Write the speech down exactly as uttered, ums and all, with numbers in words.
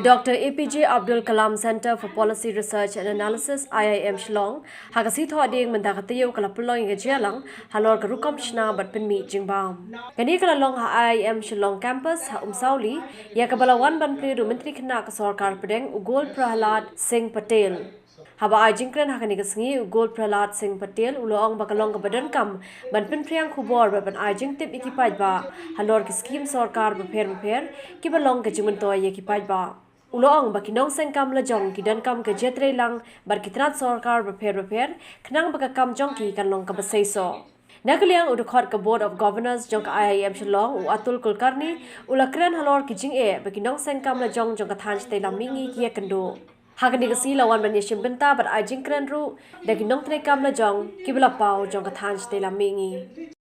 Dr. A P J Abdul Kalam Centre for Policy Research and Analysis, I I M Shillong, ha ka sngi Thohdieng mynta ka taïew ka la pynlong ïa ka jingïalang halor ka rukom shna bad pynmih jingbam. Kane ka la long ha I I M Shillong Campus ha Umsawli, ïa kaba la wan ban plie da u Myntri Khynnah ka Sorkar Pdeng, u Gol Prahlad Singh Patel. Haba ai jingkren ha kane ka sngi, u Gol Prahlad Singh Patel u la ong ba ka long kaba donkam ban pynphriang khubor bad ban ai jingtip ïa ki paidbah halor ki skhim sorkar bapher bapher kiba long ka jingmyntoi ïa ki paidbah. U la ong ba ki nongseng kam lajong ki donkam ka jingïatreilang bad ki tnat sorkar bapher bapher khnang ba ka kam jong ki kan long kaba seisoh. Na ka liang u dkhot ka Board of Governors jong ka I I M Shillong, u Atul Kulkarni, u la kren halor ki jingeh ba ki nongseng kam lajong jong ka thaiñ shatei lam mihngi ki ïakynduh. Ha kane ka sngi la wan ban ïashim bynta bad ai jingkren ruh da ki nongtrei kam lajong kiba la paw jong ka thaiñ shatei lam mihngi.